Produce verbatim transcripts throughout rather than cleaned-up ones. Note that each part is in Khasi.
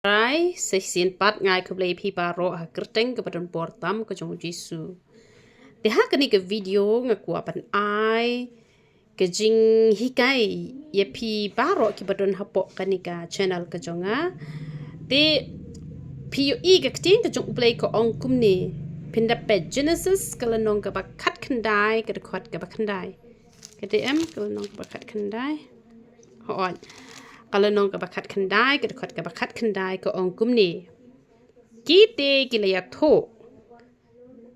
Trai, sa shisien pat nga ai khublei ïa phi baroh ha ka kyrteng kaba donbor tam ka jong u Jisu. Te ha kane ka video nga kwah ban ai ka jinghikai ïa phi baroh kiba don hapoh kane ka channel ka jong nga. Te phi ïohi ka ktien ka jong U Blei ka ong kumne. Phin da peit Genesis ka lynnong kaba khatkhyndai, ka dkhot kaba khyndai. Ka dei em ka lynnong kaba khatkhyndai. Hooid. Ka lynnong kaba khatkhyndai, ka dkhot kaba khatkhyndai ka ong kumne. Ki te ki la ïathuh.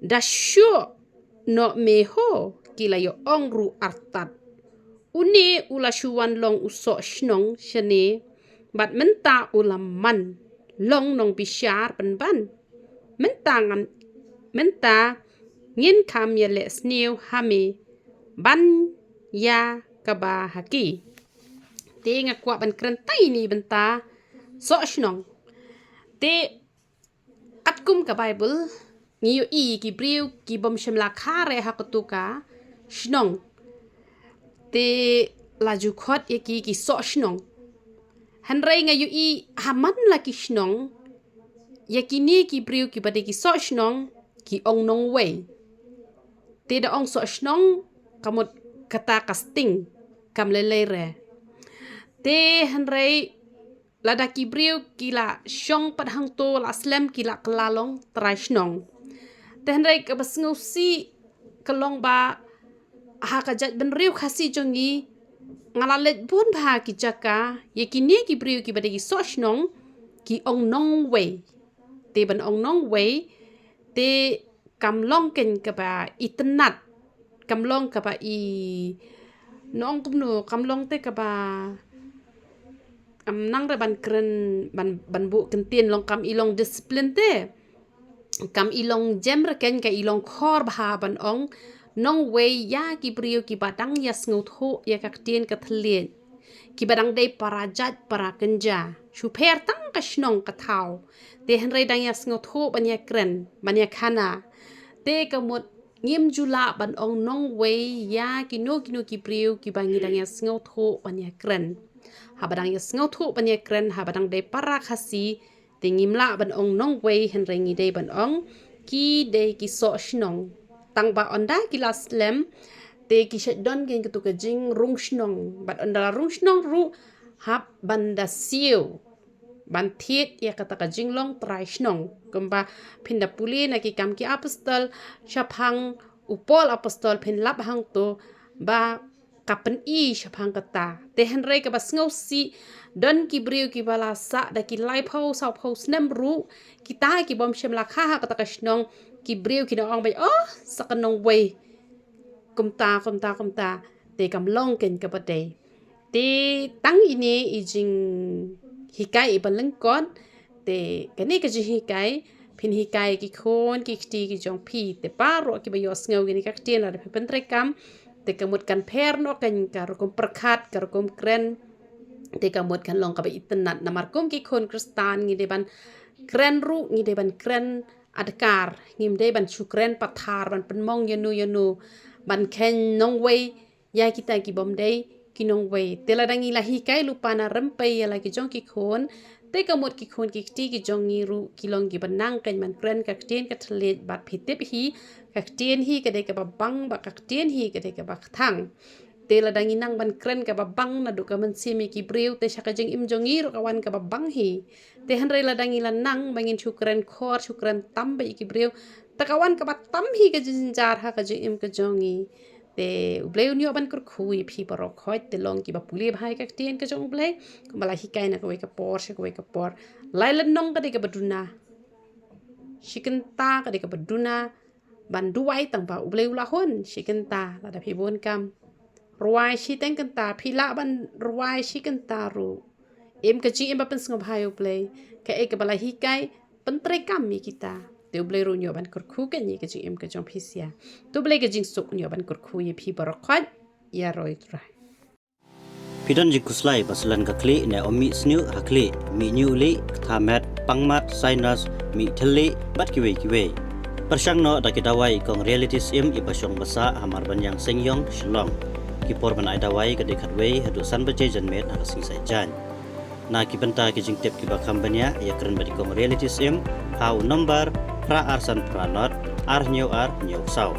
Da shuh noh me ho, ki la ïa ong ruh artat. Une u la shu wan long u soh shnong shane, bad mynta u la man long nongbishar pynban. Mynta ngan, mynta ngin kham ïaleh sniew ha me ban ïa kaba ha ki. Te nga kwah ban kren tai ïa kane bynta soh shnong. Te katkum ka Baibl ngi ïohi ki briew ki bym shym la kha re ha katu ka shnong. Te la ju khot ïa ki ki soh shnong. Hynrei nga ïohi ha man la ki shnong, ïa kine ki briew kiba dei ki soh shnong ki ong nongwei. Te da ong soh shnong ka mut kata ka sting, kam lei lei re. Te hynrei lada ki briew ki la shong pat hangto la slem ki la kylla long trai shnong. Te hynrei kaba sngewsih ka long ba ha ka jaitbynriew Khasi jong ngi nga la leit bun bha ki jaka, ïa kine ki briew kiba dei ki soh shnong ki ong nongwei. Te ban ong nongwei te kam long keiñ kaba itynnad, kam long kaba i, nong kumno, kam long te kaba, am, nang re ban kren, ban, ban buh kyntien long kam i long discipline te. Kam i long jem re keiñ, ka i long khor bha ban ong nongwei ïa ki briew kiba dang ïa sngewthuh ïa ka ktien ka thylliej. Kiba dang dei para jait para kynja. Shu pher tang ka shnong ka thaw. Te hynrei dang ïa sngewthuh ban ïa kren, ban ïa khana. Te ka mut ngim ju lah ban ong nongwei ïa kino kino ki briew kiba ngi dang ïa sngewthuh ban ïa kren. Haba dang ïa sngewthuh ban ïa kren, haba dang dei para Khasi, te ngim lah ban ong nongwei hynrei ngi dei ban ong ki dei ki soh shnong. Tang ba ynda ki la slem, te ki shait don keiñ katu ka jingrung shnong. Bad ynda la rung shnong ruh hap ban da siew ban thied ïa kata ka jinglong trai shnong. Kumba phin da pule na Ki Kam Ki Apostol, shaphang u Paul Apostol phin lap hangto ba ka pyni shaphang kata. Te hynrei kaba sngewsih, don ki briew kiba la sah da ki laiphew sawphew snem ruh, kita ki bym shym la kha ha kata ka shnong, ki briew ki da ong beit, oh, sa ka nongwei. Kumta, kumta, kumta. Te kam long keiñ kaba dei. Te tang ine i jinghikai iba lyngkot. Te kane ka jinghikai phin hikai ki khun ki kti ki jong phi. Te baroh kiba ïohsngew kane ka ktien lada phi pyntreikam, te ka mut kan pher noh keiñ ka rukom pyrkhat, ka rukom kren. Te ka mut kan long kaba itynnad, namar kum ki khun Khristan ngi dei ban kren ruh, ngi dei ban kren adkar, ngim dei ban shu kren pathar, ban pynmong ïano ïano, ban kheiñ nongwei ïa kita ki bym dei ki nongwei. Te lada ngi la hikai lypa na rympei ïa la ki jong ki khun, te ka mut ki khun ki kti ki jong ngi ruh ki long kiba nang keiñ ban kren ka ktien ka thylliej. Bad phi tip hi, ka ktien hi ka dei kaba bang, bad ka ktien hi ka dei kaba kthang. Te lada ngi nang ban kren kaba bang naduh ka mynsiem ïa ki briew, te sha ka jingim jong ngi ruh ka wan kaba bang hi. Te hynrei lada ngi la nang ba ngin shu kren khor, shu kren tam beit ïa ki briew, te ka wan kaba tam hi ka jingjynjar ha ka jingim ka jong ngi. Te U Blei un ïoh ban kyrkhu ïa phi baroh khoit. Te long kiba pule bha ïa ka ktien ka jong U Blei, kumba la hikai na kawei ka por sha kawei ka por. Lai lynnong ka dei kaba duna. Shi kynta ka dei kaba duna ban duwai, tang ba U Blei u la hun. Shi kynta lada phi bun kam, rwai shiteng kynta, phi lah ban rwai shi kynta ruh. Im ka jingim ba pynsngewbha ïa U Blei, kaei kaba la hikai, pyntreikam ïa kita. Te U Blei ruh un ïoh ban kyrkhu keiñ ïa ka jingim ka jong phi sha. Te U Blei ka jingsuk un ïoh ban kyrkhu ïa phi baroh khoit. Ïaroh Trai. Phi don jingkhuslai ba slen ka khlieh ne ym mih sniew ha khlieh, mih ñiuh lieh, ktha met, pang mat, sinus, mih thylliej bad kiwei kiwei. Pyrshang noh da ki dawai kong Reality Syiem iba shong ba sah ha Marbaniang Seingiong, Shillong. Ki por ban ai dawai ka dei khatwei haduh san baje janmiet ha ka sngi Saitjaiñ. Na ki bynta ki jingtip kiba kham bniah, ïakren bad i Kong Reality Syiem ha u nombar phra ar san phra nod ar hynñiew ar hynñiew saw.